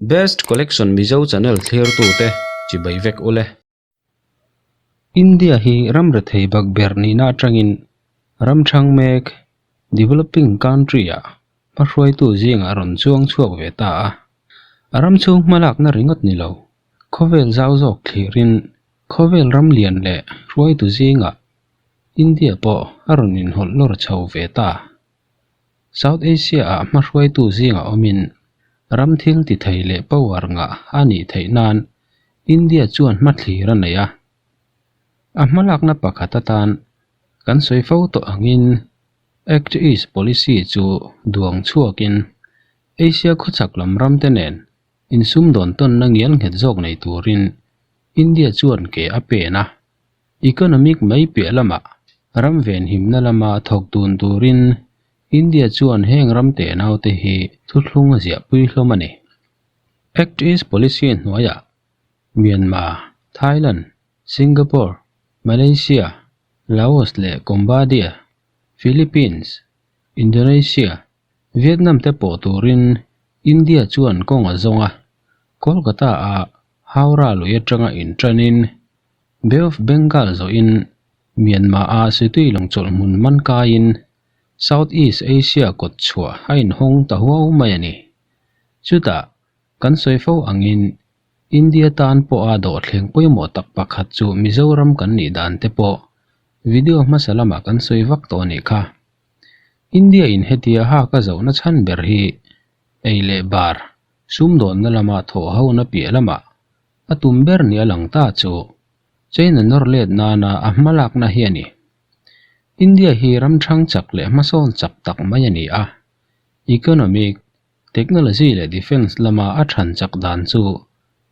Best Collection Mizo channel thlirtute chibai vek ule. India hi ram rethei bak ber nihna atangin ram thang mek, developing country, ah hmahruaitu zingah a rawn chuang chhuak ve ta a. A ram chhung hmalakna ringawt ni lo, khawvel zau zawk thlirin khawvel ram lian leh hruaitu zingah India pawh a rawn inhawlh lawr chho ve ta. South Asia-ah hmahruaitu zingah awmin ram thil ti thei leh power ngah a nih theih nan India chuan hmathlir a nei a. A hmalakna pakhat atan kan sawi fo tawh angin Act East Policy chu duang chhuakin Asia khawchhak lam ramte nen insumdawn tawnna ngial nghet zawk nei turin India chuan ke a pen a. Economic mai piah lamah ram venhimna lama thawk dun turin India chuan heng ram tenaute hi thuthlung a ziahpui hlawm a ni. Act East Policy hnuaiah Myanmar, Thailand, Singapore, Malaysia, Laos leh Cambodia, Philippines, Indonesia, Vietnam te pawh turin India chuan kawng a zawng a, Kolkata-a Howrah lui atanga inṭanin Bay of Bengal zawhin Myanmar-a Situi lawngchawlh hmun man kaiin South East Asia kawt chhuah a inhawng ta huau mai a ni. Chutah, kan sawi fo angin India tan pawha dawhthleng pawimawh tak pakhat chu Mizoram kan nih dan te pawh video hmasa lamah kan sawi vak tawh a nih kha. India in hetia hak a zohna chhan ber hi ei leh bar sumdawnna lama thawh hona piah lamah A tum ber ni a lang ta chu China nawr let nana a hmalakna hi a ni. India hi ram thang chak leh hmasawn chak tak mai a ni a, economic, technology leh defence lama a than chak dan chu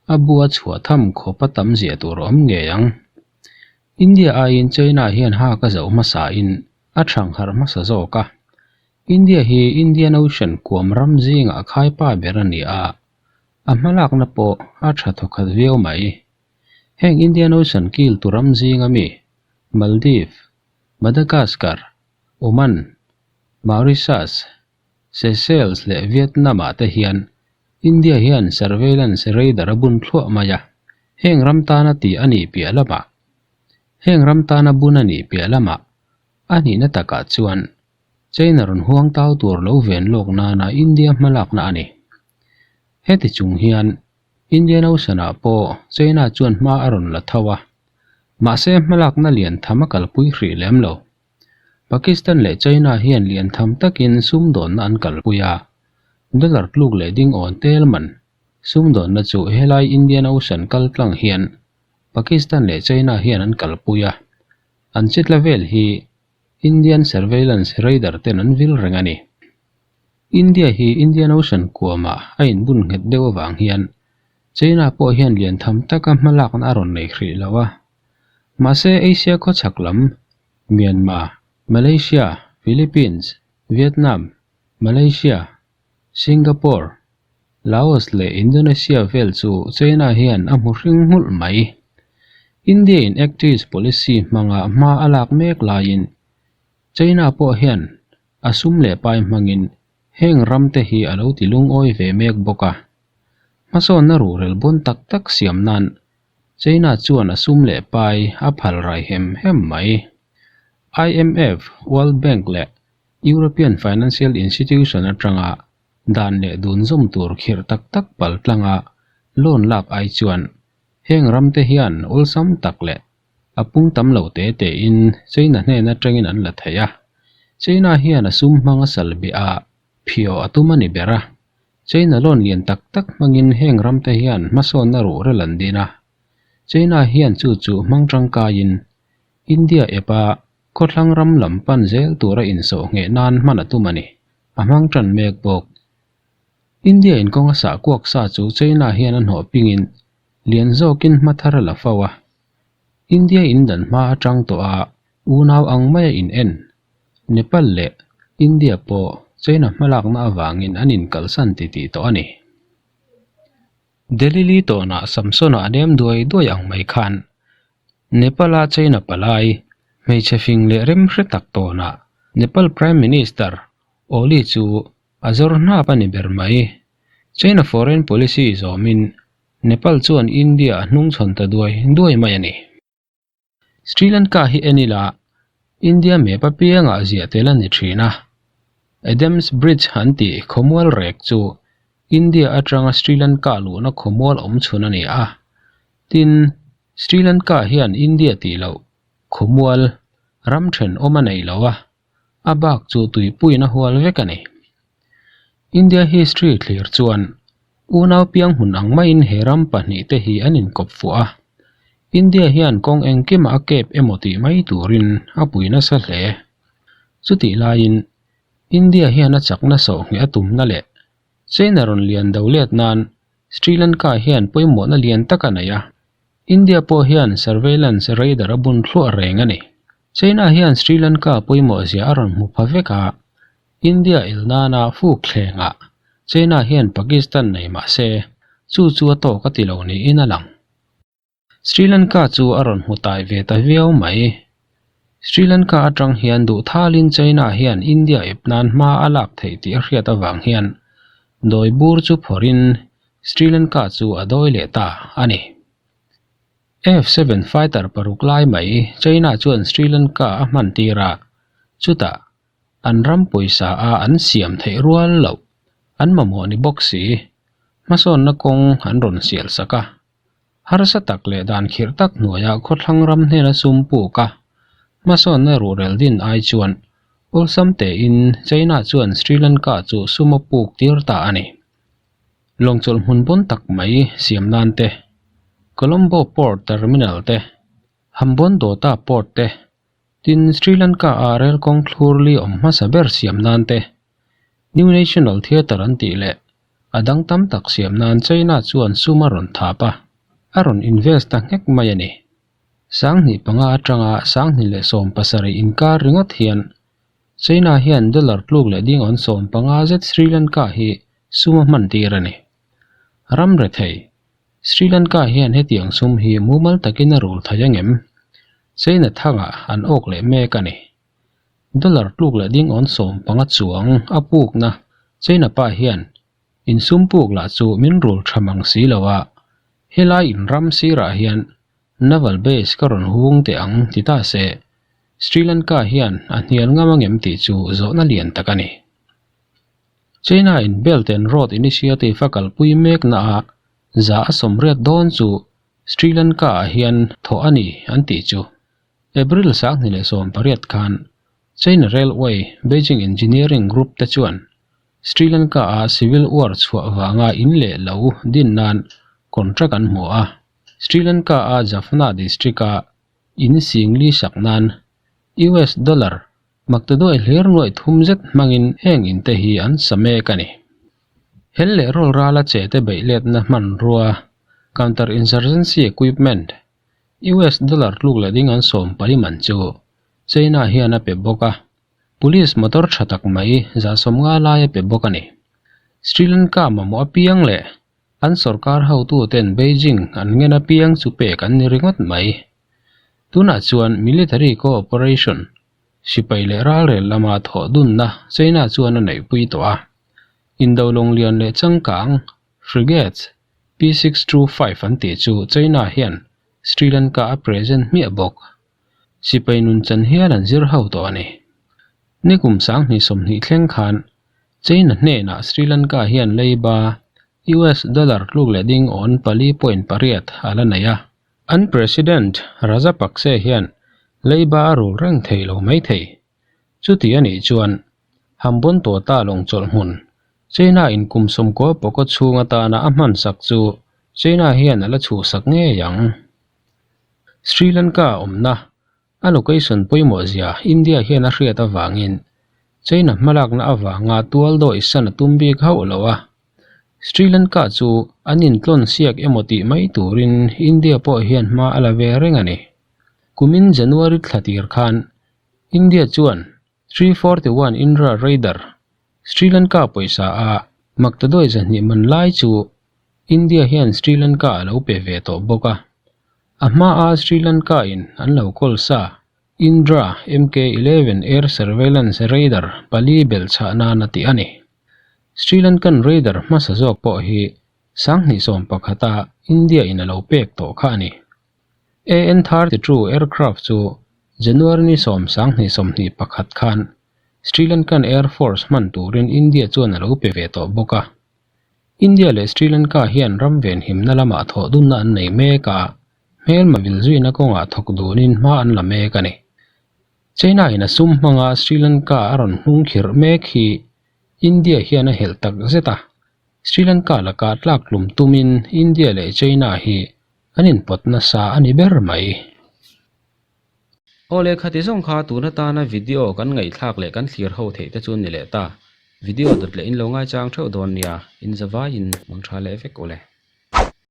a bua chhuah tham khawp a tam zia tur a awm ngei ang. India aiin China hian hak a zoh hmasain a thang harh hmasa zawk a. India hi Indian Ocean kuam ram zingah a khaipa ber a ni a, A hmalakna pawh a tha thawkhat viau mai. Heng Indian Ocean kil tu ram zinga mi Maldives, Madagascar, Oman, Mauritius, Seychelles leh Vietnam ah te hian India hian surveillance radar a bun thluah mai a, heng ram tana tih a nih piah lamah heng ram tana bun a nih piah lamah a nihna takah chuan China rawn huang tau tur lo ven lawk nana India hmalakna a ni. Heti chung hian Indian Ocean-ah pawh China chuan hma a rawn la tho a, mahse hmalakna lian tham a kalpui hrih lem lo. Pakistan leh China hian lian tham takin sumdawnna an kalpui a, dollar tluk leh ding awn tel man sumdawnna chu helai Indian Ocean kal tlang hian Pakistan leh China hian an kalpui a, an chitla vel hi Indian Surveillance Radar ten an vil reng a ni. India hi Indian Ocean kuamah a inbun nghet deuh avang hian China pawh hian lian tham taka hmalakna a rawn nei hrih lo a. Mahse Asia khawchhak lam Myanmar, Malaysia, Philippines, Vietnam, Malaysia, Singapore, Laos leh Indonesia vel chu China hian a hmu hring nghulh mai. India in Act East Policy hmanga hma a lak mek laiin China pawh hian A sum leh pai hmangin heng ramte hi a lo ti lungawi ve mek bawk a. Hmasawnna ruhrel bawn tak tak siam nan China chuan a sum leh pai a phal rai hem hem mai. IMF, World Bank leh European Financial Institution atanga dan leh dun zawm tur khirh tak tak pal tlanga loan lak ai chuan heng ramte hian awlsam tak leh A pung tam lo te tein China hnen atangin an la thei a. China hian a sum hmang a sal beh a, phiaw a tum a ni ber a. China loan lian tak tak hmangin heng ramte hian hmasawnna ruhrel an din a. China hian chu chu hmang tangkaiin India ep a khawthlang ram lam pan zel tura insawh ngheh nan hman a tum a ni. A hmang tan mek bawk. India in kawng a sah kuak sa chu China hian a hnawh pingin lian zawkin hma thar a la fo a. India in dan hma atang tawh a unau ang maia in en. Nepal leh India pawh China hmalakna avangin an inkalsan ti tih tawh a ni. Delhi tawnah Samsona a nem duai duai ang mai khan Nepal-a China palai hmeichhe fing leh rem hre tak tawnah Nepal Prime Minister Oli chu a zawr hnap a ni ber mai. China foreign policy zawmin Nepal chuan India a hnungchhawn ta duai duai mai a ni. Sri Lanka hi en ila India map apiangah ziah tel a ni thin a. Adams Bridge an tih khawmual rek chu India atanga Sri Lanka luhna khawmual awm chhun a ni a. Tin, Sri Lanka hian India tih loh khawmual ram thenawm a nei lo a, a bak chu tuipuiin a hual vek a ni. India history thlir chuan unau piang hmun ang maiin he ram pahnihte hi an inkawp fuh a, India hian kawng engkimah a kep emaw tih mai turin a pui nasa hle. Chutih laiin India hian a chakna sawhngheh a tumna leh China rawn lian do let nan Sri Lanka hian pawimawhna lian tak a nei a, India pawh hian surveillance radar a bun thluah reng a ni. China hian Sri Lanka pawimawh zia a rawn hmu pha vek a, India il nana fuk thlengah China hian Pakistan nei mah se, chu chu a tawk a ti lo niin a lang. Sri Lanka chu a rawn hmu tai ve ta viau mai. Sri Lanka atang hian duh thalin China hian India ep nan hma a lak theih tih a hriat avang hian dawi bur chu phawrhin Sri Lanka chu a dawi leh ta a ni. F-seven fighter paruk lai mai China chuan Sri Lanka a hman tir a, chutah an ram pawisa a an siam theih rual loh an mamawh ni bawk si, hmasawnna kawng an rawn sial sak a. Harsa tak leh dan khirh tak hnuaiah khawthlang ram hnena sum puk a, hmasawnna ruhrel din ai chuan awlsam tein China chuan Sri Lanka chu sum a puk tir ta a ni. Lawngchawlh hmun bawn tak mai siam nan te, Colombo Port Terminal te, Hambantota Port te, tin Sri Lanka-a rel kawng thlur li awm hmasa ber siam nan te, New National Theatre an tih leh a dang tam tak siam nan China chuan sum a rawn thap a, a rawn invest ta nghek mai a ni. 2005 atanga 2017 inkar ringawt hian China hian dollar tluk leh ding awn 15 zet Sri Lanka hi sum a hman tir a ni. Ram rethei, Sri Lanka hian hetiang sum hi mumal takin a rul thei angem? China thangah an awk leh mek a ni. Dollar tluk leh ding awn 15 chuang a pukna China pa hian insum puk lah chu min rul tha mang si lo a, helai in ram sirah hian naval base ka rawn hung teh ang ti ta se, Sri Lanka hian a hnial ngam angem tih chu zawhna lian tak a ni. China in Belt and Road Initiative a kalpui mekna a za a sawmriat dawn chu Sri Lanka ah hian thawh a ni an tih chu. April 2018 khan China Railway Beijing Engineering Group te chuan Sri Lanka a civil war chhuah vanga in leh lo din nan contract an hmu a. Sri Lanka a Jaffna district a in singli sak nan US dollar maktaduai hlir nuaih thum zet hmangin heng in te hi an sa mek a ni. Hel leh rawl rala che te beih letna hmanrua counter insurgency equipment US dollar tluk leh ding an sawm pali man chu China hian a pe bawk a, police motor tha tak mai 150 lai a pe bawk a ni. Sri Lanka mamawh apiang leh an sorkar hotuten Beijing an ngen apiang chu pek an ni ringawt mai. Tunah chuan military cooperation sipai leh ralrel lama thawh dunna China chuan a neihpui tawh a, indo lawnglian leh changkang frigates P625 an tih chu China hian Sri Lanka a present hmiah bawk. Sipai nun chan hial an zir ho tawh a ni. Nikum 2020 thleng khan China hnenah Sri Lanka hian leiba US dollar tluk leh ding awn 4.8 a la nei a. An President Rajapakse hian leiba a rul reng thei lo mai thei. Chuti a nih chuan Hambantota lawngchawlh hmun China in kum sawmkaw pawkaw chhung atana a hman sak chu China hian a la chhuhsak ngei ang. Sri Lanka awmna a location pawimawh zia India hian a hriat avangin China hmalakna avanga tual dawi san a tum bik hauh lo a. Sri Lanka chu an intlawn siak emaw tih mai turin India pawh hian hma a la ve reng a ni. Kumin January thla tir khan India chuan 341 Indra Radar, Sri Lanka pawisa a maktaduai 200 man lai chu India hian Sri Lanka a lo pe ve tawh bawk a. A hmaa Sri Lanka in an lo kawl sa Indra MK 11 Air Surveillance Radar pali belh chhah nan a ti a ni. Sri Lankan Raider hmasa zawk pawh hi 2011 a India in a lo pek tawh kha a ni. AN-32 aircraft chu January ni sawm 2021 khan Sri Lankan Air Force hman turin India chuan a lo pe ve tawh bawk a. India leh Sri Lanka hian ram venhimna lamah thawh dunna an nei mek a, hmelma vil zuina kawngah thawk dunin hma an la mek a ni. China in a sum hmanga Sri Lanka a rawn hnung khirh mek hi India hian a helh tak zet a, Sri Lanka lakah tlak tlum tumin India leh China hi an inpawt nasa a ni ber mai. Aw leh khati zawng kha tun atana video kan ngaihthlak leh kan thlir ho theih te chu ni leh ta. Video dawt leh in lo ngaichang theuh dawn nia, in zavaiin mang tha leh vek u le.